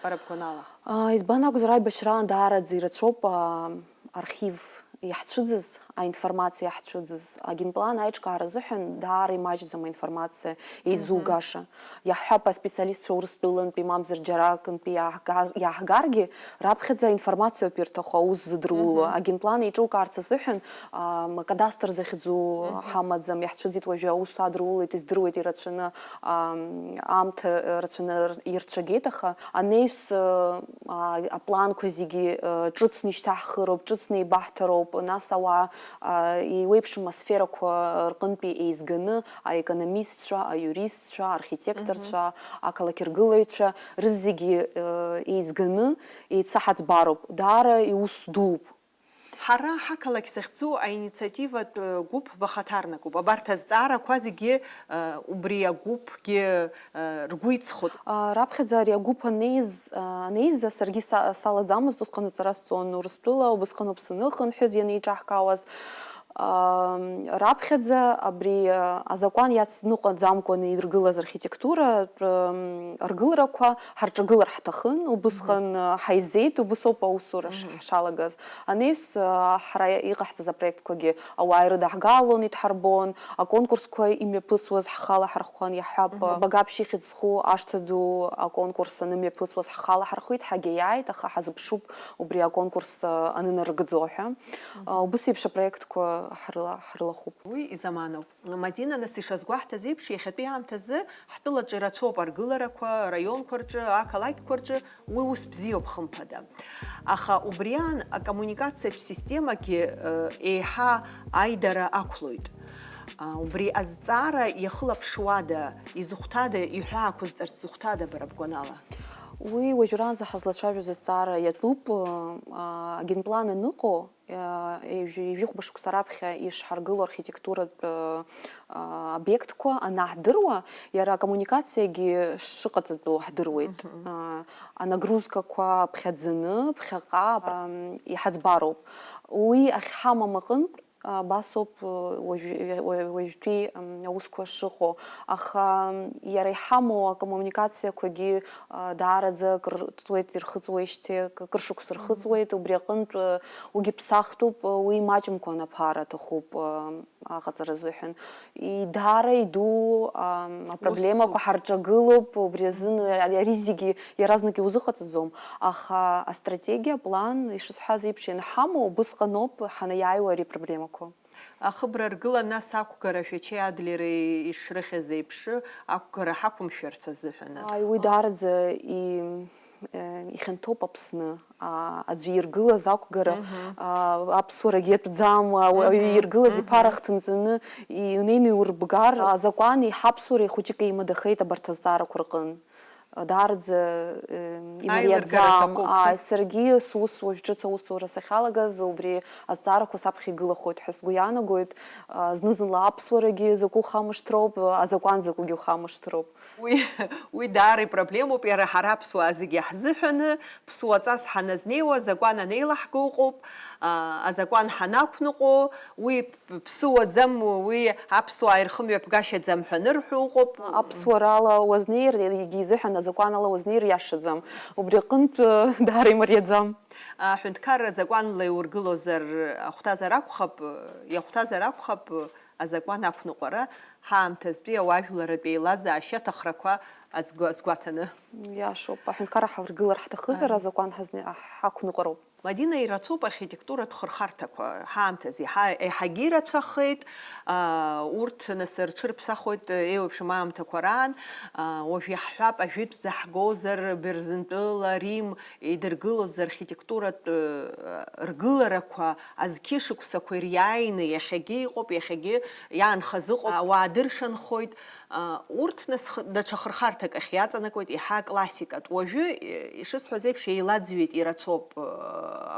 бара бгәанала? А, избан акәзар, аибашьраан даараӡа ирацәоуп, а, архив иаҳцәыӡыз, аинформациа иаҳцәыӡыз, агенплан аиҿкаара азыҳәан даара имаҷӡам аинформациа еизугаша. Иаҳҳәап, аспециалистцәа Урыстәылантәи, мамзар џьаракынтәи иааҳга-, иааҳгаргьы, раԥхьаӡа аинформациоуп ирҭаху аус зыдыруло. Агенплан еиҿылкаарц азыҳәан, ам, акадастр захьӡу ҳамаӡам, иаҳцәыӡит уажәы аус адырулеит, издыруеит ирацәаны, ам, аамҭа рацәаны р-, ирцәагеит, аха анаҩс, а, апланқәа зегьы, э, ҿыцны ишьҭаҳхыроуп, ҿыцны еибаҳҭароуп, нас ауаа, а, еиуеиԥшым асферақәа рҟынтәи еизганы, аекономистцәа, аиуристцәа, архитекторцәа, ақалақь ргылаҩцәа рызегьы, э, еизганы еицаҳаӡбароуп. Даара иус дууп. Ҳара ҳақалақь захьӡу аинициативатә гәыԥ бахаҭарнакуп. Абарҭ азҵаарақәа зегьы, э, убри агәыԥгьы, э, ргәы иҵхоит. А, раԥхьаӡа ари агәыԥ анеиз, а, анеиза саргьы са-, салаӡамызт, усҟан аҵара сҵон Урыстәыла, убысҟаноуп саныхынҳәыз ианеиҿаҳкаауаз. А, раԥхьаӡа абри, а, азакәан иацныҟәаӡамкәаны иргылаз архитектуратә, м, ргыларақәа ҳарҿагылар ҳҭахын, убысҟан, а, ҳаизеит, убысоуп аусура ш-, ҳшалагаз. Анаҩс, а, ҳара иҟаҳҵаз апроектқәагьы ауаа ирыдаҳгалон, идҳарбон, аконкурсқәа имҩаԥысуаз ҳхала ҳархәан, иаҳҳәап, Багаԥшь ихьӡ зху ашҭа ду аконкурс анымҩаԥысуаз ҳхала ҳархәит, ҳагьаиааит, аха ҳазыԥшуп убри аконкурс, а, анынарыгӡо ҳәа. А, убыс еиԥш апроектқәа ҳрыла-, ҳрылахәуп. Уи изаманоуп. Мадина, нас ишазгәаҳҭаз еиԥш, иахьатәи аамҭазы ҳтәылаҿы ирацәоуп аргыларақәа, араионқәа рҿы, ақалақьқәа рҿы, уи ус бзиоуп, хымԥада. Аха убри аан акоммуникациатә системагьы, э, еиҳа аидара ақәлоит. А, убри азҵаара иахылаԥшуада, изыхәҭада, иҳәаақәызҵарц зыхәҭада бара бгәанала? Уи уажәраанӡа ҳазлацәажәоз азҵаара иатәуп, э, а, агенплан аныҟоу, Ҩажәи-, ҩажәихәба шықәса раԥхьа ишҳаргыло архитектуратә, а, обиектқәа анаҳдыруа, иара акоммуникациагьы шыҟаҵатәу ҳдыруеит. А, анагрузкақәа ԥхьаӡаны, ԥхьаҟа, ам, иҳаӡбароуп. Уи ахьҳамам аҟынтә, Абасоуп уажә-, уажәтәи, м, аусқәа шыҟоу, аха, м, иара иҳамоу акоммуникациақәагьы, а, даараӡа акыр ҵуеит, ирхыҵуеижьҭеи акыр шықәса рхыҵуеит, убри аҟынтә, уигьы ԥсахтәуп, уи маҷымкәа анаԥаара аҭахуп, а, аҟаҵара азыҳәан. И-, даара иду, а, апроблемақәа ҳарҿагылоуп, убри азын ари, ари зегьы иаразнак иузыҟаҵаӡом, аха астратегиа, аплан, ишысҳәаз еиԥш, ианҳамоу, убысҟаноуп ҳанаиааиуа ари апроблемақәа. Ахыбра ргыла, нас ақәгара Шәачеи Адлери ишрыхьыз еиԥш, ақәгара ҳақәымшәарц азыҳәан. Ааи, уи даараӡа и-, э, ихьанҭоуп Аԥсны. А, аӡәы иргылаз ақәгара, а, аԥсуарагьы иатәӡам, а, уаҩы иргылаз иԥара хҭынҵаны инеины иурбгар, азакәани ҳаԥсуареи хәыҷык еимадахеит абарҭ азҵаарақәа рҟын. Даараӡа, э, имариаӡам. Аилыргара аҭахуп. Ааи, саргьы сус уажә ҿыц аусура сахьалагаз, убри азҵаарақәа саԥхьа игылахоит ҳәа сгәы иаанагоит. А, зны-зынла аԥсуарагьы закәу хамышҭроуп, азакәан закәугьы ухамышҭроуп. Уи, уи даара ипроблемоуп, иара ҳара аԥсуаа зегьы ҳзыҳәаны, ԥсуаҵас ҳаназнеиуа, азакәан анеилаҳго ыҟоуп, а, азакәан ҳанақәныҟәо, уи ԥсыуаӡам, уи аԥсуаа ирхымҩаԥгашьаӡам ҳәа анырҳәо ыҟоуп. Аԥсуарала уазнеир, егьи изыҳәан азакәанала уазнеир иашаӡам. Убри аҟынтә, даара имариаӡам. Аҳәынҭқарра азакәанла иургылозар, ахәҭазар акәхап, иахәҭазар акәхап, азакәан ақәныҟәара, ҳаамҭазтәи ауаажәларратә еилазаашьа аҭахрақәа азгәа-, азгәаҭаны. Иашоуп, аҳәынҭқарра ҳаргылар ҳҭахызар, азакәан ҳазне-, ҳақәныҟәароуп. Мадина, ирацәоуп архитектуратә хырхарҭақәа, ҳаамҭазы иаҳа-, еиҳагьы ирацәахеит, аа, урҭ нас рҽырԥсахуеит еиуеиԥшым аамҭақәа раан, аа, уажә иаҳҳәап, ажәытәӡа ҳгозар, Бырзентәыла, Рим идыргылоз архитектуратә, э, ргыларақәа азқьышықәсақәа ириааины иахьагьы иҟоуп, иахьагьы иаанхаз ыҟоуп, ауаа дыршанхоит. А, урҭ нас х-, даҽа хырхарҭак ахь иаҵанакуеит, еиҳа аклассикатә. Уажәы, э, ишысҳәаз еиԥш, еилаӡҩеит, ирацәоуп, э,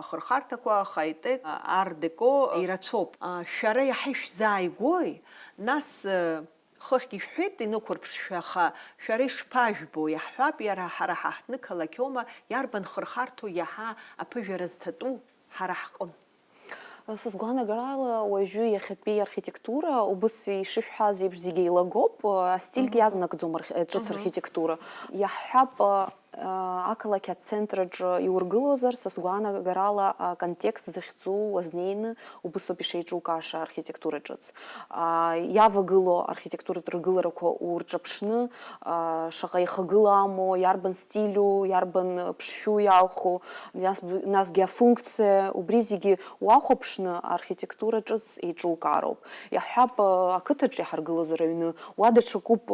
ахырхарҭақәа, хай-тек, а, ар-деко, ирацәоуп. А, шәара иаҳа ишәзааигәои? Нас, э, хыхьгьы шәҳәеит, инықәырԥшшәа, аха шәара ишԥажәбо? Иаҳҳәап, иара ҳара ҳаҳҭны-қалақьоума, иарбан хырхарҭоу иаҳа аԥыжәара зҭатәу ҳара ҳҟын? Сызгәаанагарала, уажәы иахьатәи архитектура, убыс ишышәҳәаз еиԥш, зегьы еилагоуп, астильгьы иазнагӡом арх-, ҿыц архитектура. Иаҳҳәап, ақалақь ацентр аҿы иургылозар, са сгәаанагарала, аконтекст захьӡу уазнеины убысоуп ишеиҿукааша архитектура ҿыц. Иавагылоу архитектуратә ргыларақәа урҿаԥшны, шаҟа ихагыла амоу, иарбан стилю, иарбан ԥшшәу иалху, нас, насгьы афункциа, убри зегьы уахәаԥшны архитектура ҿыц еиҿукаароуп. Иаҳҳәап, ақыҭаҿ иҳаргылозар аҩны, уа даҽакуп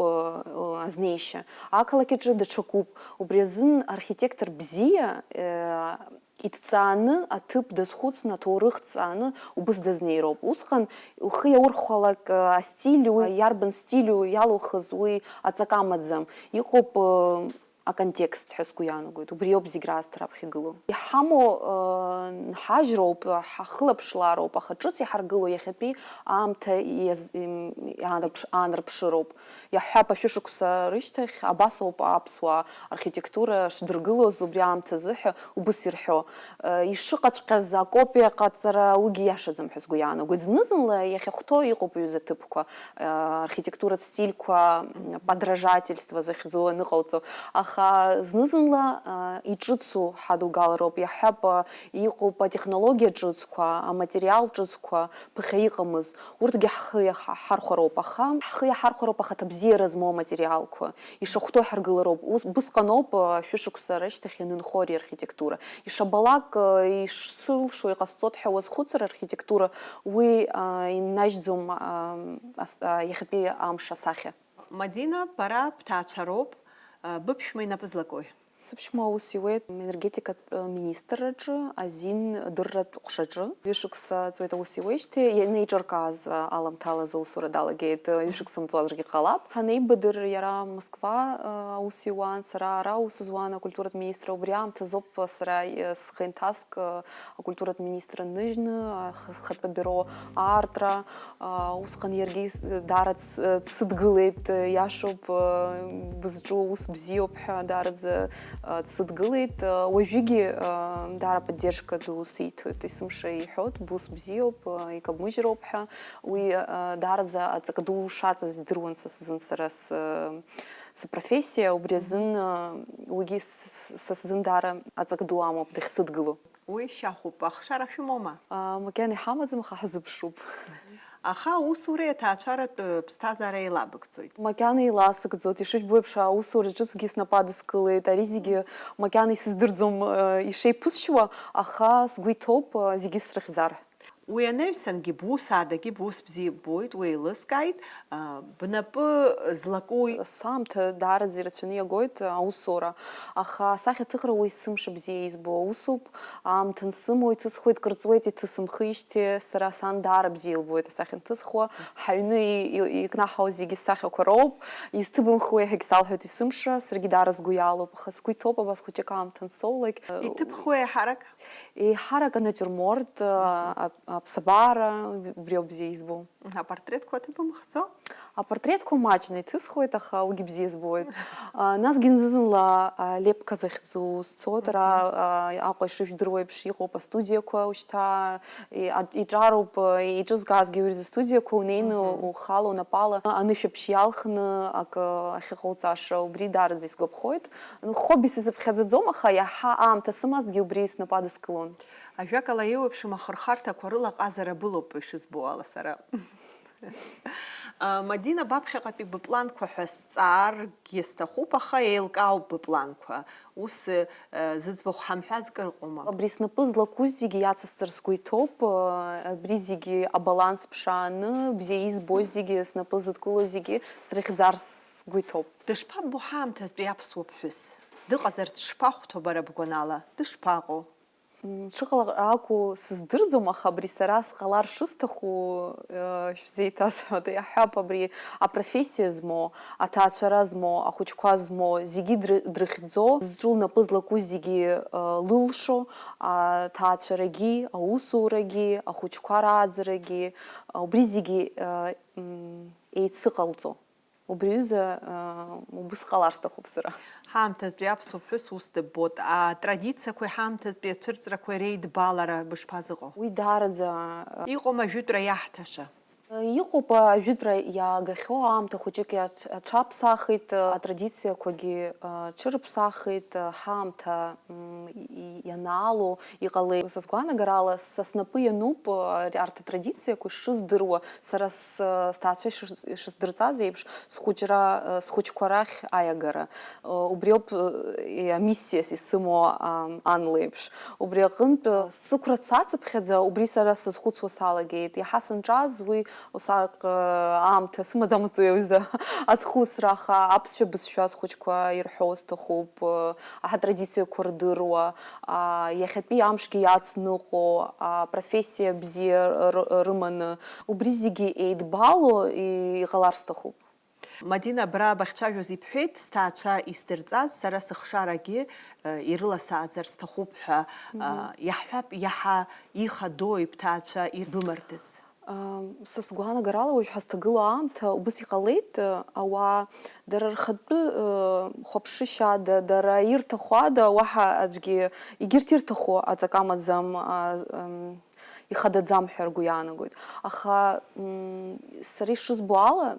азнеишьа, ақалақь аҿы даҽакуп. Убри азын архитектор бзиа, э, иҭҵааны, аҭыԥ дазхәыцны, аҭоурых ҭҵааны убыс дазнеироуп. Усҟан ухы иаурхәалак, э, астиль, уи иарбан стиль иалухыз, уи аҵак амаӡам. Иҟоуп, э, аконтекст ҳәа сгәы иаанагоит. Убриоуп зегь раасҭа раԥхьа игылоу. Иҳамоу, э, нҳажьроуп, ҳахылаԥшлароуп, аха ҿыц иҳаргыло иахьатәи аамҭа иаз-, им, иаанарԥш-, аанарԥшыроуп. Иаҳҳәап, ашәышықәса рышьҭахь абас ауп аԥсуаа архитектура шдыргылоз, убри аамҭазы ҳәа убыс ирҳәо. Э, ишыҟаҵәҟьаз акопиа ҟаҵара уигьы иашаӡам ҳәа сгәы иаанагоит. Зны-зынла иахьахәҭоу иҟоуп ҩыза ҭыԥқәа, э, архитектуратә стильқәа, м, подражательство захьӡу аныҟауҵо. Аха зны-зынла, э, иҿыцу ҳадугалароуп, иаҳҳәап, э, иҟоуп атехнологиа ҿыцқәа, аматериал ҿыцқәа, ԥыхьа иҟамыз, урҭгьы ҳхы иаҳ-, ҳархәароуп, аха, ҳхы иаҳархәароуп ахаҭабзиара змоу аматериалқәа, ишахәҭоу ҳаргылароуп, ус, усҟаноуп, а, шәышықәса рышьҭахь ианынхо ари архитектура. Ишабалак, а, ишсылшо иҟасҵоит ҳәа уазхәыцыр архитектура, уи, а, иннажьӡом, а, ас-, а, иахьатәи амш асахьа. Мадина, бара бҭаацәароуп, а, быԥшәма инапы злакои? Сыԥшәма аус иуеит аенергетикатә министрраҿы азин дырратә ҟәшаҿы. Ҩышықәса ҵуеит аус иуеижьҭеи, ианеиҿыркааз аламҭалаз аусура далагеит, ҩышықәса мҵуазаргьы ҟалап. Ҳанеибадыр, иара Москва аус иуан, сара ара аус зуан акультуратә министра. Убри аамҭазоуп сара схы инҭаск акультуратә министр ныжьны, ах-, схатәы абиуро аартра, а, усҟан иаргьы с-, даара дс-, дсыдгылеит, иашоуп, а, бызҿу ус бзиоуп ҳәа, даараӡа Дсыдгылеит, уажәыгьы даара поддержка ду сиҭоит, есымша иҳәоит, бус бзиоуп, икабмыжьроуп ҳәа. Уи даараӡа аҵак ду шаҵаз идыруан са сзын, сара спрофессиа, убри азын уигьы са сзын даара аҵак ду амоуп дахьсыдгыло. Уи шьахәуп, ахшара шәымоума? Макьана иҳамаӡам, аха ҳазыԥшуп. Аха аусуреи аҭаацәаратә ԥсҭазаара еилабыгӡоит. Макьана еиласыгӡоит, ишыжәбо еиԥш, аусура ҿыцгьы снапы адыскылеит, ари зегьы макьана исыздырӡом ишеиԥысшьуа, аха сгәы иҭоуп зегьы срыхьӡар. Уи анаҩсангьы бус адагьы бус бзиа ббоит, уеилыскааит, бнапы злакуи? Саамҭа даараӡа ирацәаны иагоит аусура, аха асахьаҭыхра уи сымша бзиа избо аусуп. Аамҭа ансымоу иҭысхуеит, кырҵуеит, иҭысымхижьҭеи, сара сан даара бзиа илбоит асахьа анҭысхуа, ҳаҩны и-, и-, икнаҳау зегьы ссахьақәа роуп, изҭыбымхуеи ҳәагьы салҳәоит есымша, саргьы даара сгәы иалоуп, аха сгәы иҭоуп абас хәыҷык аамҭа ансоулак. Иҭыбхуеи еиҳарак? Еиҳарак анатиурморт, а, аԥсабара, убри ауп бзиа избо. Мгм, апортретқәа ҭыбымхӡо? Апортретқәа маҷны иҭысхуеит, аха уигьы бзиа збоит. А, насгьы зны-зынла, а, лепка захьӡу сцоит, ара, мгм, а, Аҟәа ишыжәдыруа еиԥш иҟоуп астудиақәа ушьҭа, и-, а-, иҿароуп, а, еиҿызкаазгьы уи рзы студиақәа, унеины, мгм, ухала, унапала анышәаԥшь иалхны акы ахьыҟауҵаша, убри даараӡа исгәаԥхоит. Ну, хобби сизыԥхьаӡаӡом, аха иаҳа аамҭа сымазҭгьы убри снапы адыскылон. Ажәакала, еиуеиԥшым ахырхарҭақәа рыла ҟазара былоуп, ишызбо ала сара. А, Мадина, баԥхьаҟатәи быпланқәа ҳәа сҵааргьы сҭахуп, аха еилкаауп быпланқәа. Ус, э, зыӡбахә ҳамҳәаз кыр ыҟоума? Абри снапы злаку зегьы иацысҵар сгәы иҭоуп, э, абри зегьы абаланс ԥшааны, бзиа избо зегьы, снапы зыдкыло зегьы срыхьӡар сгәы иҭоуп. Дышԥаббо ҳаамҭазтәи аԥсуа ԥҳәыс? Дыҟазар дышԥахәҭоу бара бгәанала? Дышԥаҟоу? М, дшыҟалар акәу сыздырӡом, аха абри сара сҟалар шысҭаху, э, шәзеиҭасҳәоит. Иаҳҳәап, абри апрофессиа змоу, аҭаацәара змоу, ахәыҷқәа змоу, зегьы дры-, дрыхьӡо, зҿу лнапы злаку зегьы, э, лылшо, аҭаацәарагьы, аусурагьы, ахәыҷқәа рааӡарагьы, убри зегьы, э, м, еицыҟалҵо. Убри аҩыза, аа, убыс ҟалар сҭахуп сара. Ҳаамҭазтәи аԥсуа ԥҳәыс ус дыббоит. Атрадициақәеи ҳаамҭазтәи ацәырҵрақәеи реидбалара бышԥазыҟоу? Уи даараӡа, а, иҟоума ажәытәра иаҳҭаша? Иҟоуп ажәытәра иаагахьоу аамҭа хәыҷык иац-, аҽаԥсахит, атрадициақәагьы, а, ҽырԥсахит, а, ҳаамҭа, м, и-, и-, ианаало иҟалеит. Са сгәаанагарала, са снапы иануп, а, арҭ атрадициақәа шсыздыруа, сара с-, сҭаацәа ишыс-, ишысдырҵаз еиԥш, схәыҷра, схәыҷқәа рахь аиагара. Убриоуп, е, амиссиас исымоу, ам, ан леиԥш. Убри аҟынтә, сықәра сацыԥхьаӡа, убри сара сазхәыцуа салагеит. Иаҳа санҿаз уи усҟак, аамҭа сымаӡамызт уи аҩыза азхәыцра, аха аԥсшәа бызшәа схәыҷқәа ирҳәо сҭахуп, аҳа традициақәа рдыруа, а, иахьатәи амшгьы иацныҟәо, апрофессиа бзиа р-, рыманы, убри зегьы еидбало и-, иҟалар сҭахуп. Мадина, абра бахьцәажәоз ибҳәеит, сҭаацәа исдырҵаз, сара сыхшарагьы, э, ирыласааӡар сҭахуп ҳәа, э, мгм, иаҳҳәап, иаҳа ихадои бҭаацәа ирбымардаз? Ам, са сгәаанагарала, уажә ҳазҭагылоу аамҭа убыс иҟалеит, э, ауаа дара рхатәы, э, хәаԥшышьада, дара ирҭаху ада, уаҳа аӡәгьы, егьырҭ ирҭаху аҵак амаӡам, а, ам, ихадаӡам ҳәа ргәы иаанагоит. Аха, м, сара ишызбо ала,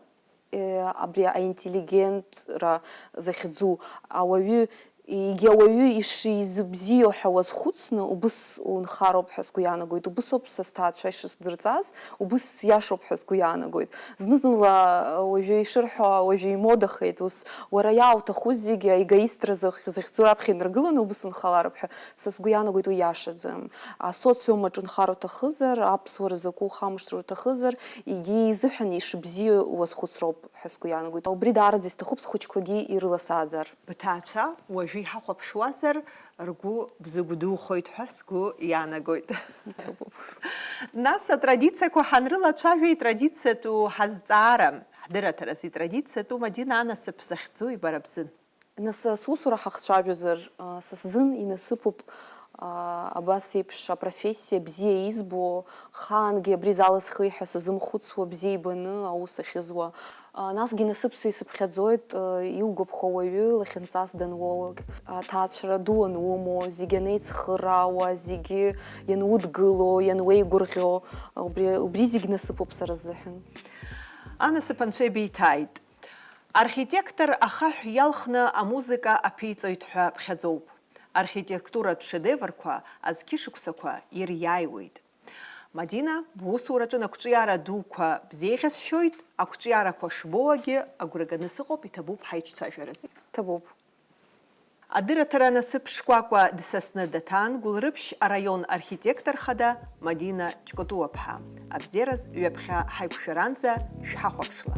э, абри аинтеллигентра захьӡу ауаҩы, егьи ауаҩы ишизыбзиоу ҳәа уазхәыцны, убыс унхароуп ҳәа сгәы иаанагоит, убысоуп са сҭаацәа ишысдырҵаз, убыс иашоуп ҳәа сгәы иаанагоит. Зны-зынла, э, уажәы ишырҳәо, уажәы имодахеит, ус, уара иаауҭаху зегьы аегоистра зых-, захьӡу раԥхьа инаргыланы убыс унхалароуп ҳәа, са сгәы иаанагоит, уи иашаӡам. Асоциум аҿы унхар уҭахызар, аԥсуара закәу ухамышҭыр уҭахызар, егьи изыҳәан ишыбзиоу уазхәыцроуп ҳәа сгәы иаанагоит. Убри даараӡа исҭахуп схәыҷқәагьы ирыласааӡар. Бҭаацәа уажәы иҳахәаԥшуазар, ргәы бзыгәдухоит ҳәа сгәы иаанагоит. Иҭабуп. Нас атрадициақәа ҳанрылацәажәа, итрадициатәу ҳазҵаара, ҳдырраҭараз итрадициатәу Мадина анасыԥ захьӡу ибара бзын. Нас, сусура ҳахцәажәозар, а, са сзын инасыԥуп, Абас еиԥш апрофессиа бзиа избо, хаангьы абри залысхи ҳәа сазымхәыцуа, бзиа ибаны аус ахьызуа. Насгьы насыԥс исыԥхьаӡоит иугәаԥхо уаҩы лахьынҵас дануоулак, аҭаацәара ду анумоу, зегьы анеицхыраауа, зегьы ианудгыло, иануеигәырӷьо, убри, убри зегь насыԥуп сара сзыҳәан. Анасыԥ анцәа ибиҭааит. Архитектор ахаҳә иалхны амузыка аԥиҵоит ҳәа ԥхьаӡоуп. Архитектуратә шедеврқәа азқьышықәсақәа ириааиуеит. Мадина, бусураҿы ақәҿиара дуқәа бзеиӷьасшьоит, ақәҿиарақәа шбоуагьы агәра ганы сыҟоуп, иҭабуп ҳаиҿцәажәараз. Ҭабуп. Адырраҭара насыԥ шкәакәа дсасны даҭан Гәылрыԥшь араион архитектор хада Мадина Ҷкәтуаԥҳа. Абзиараз ҩаԥхьа ҳаиқәшәаранӡа шәҳахәаԥшла.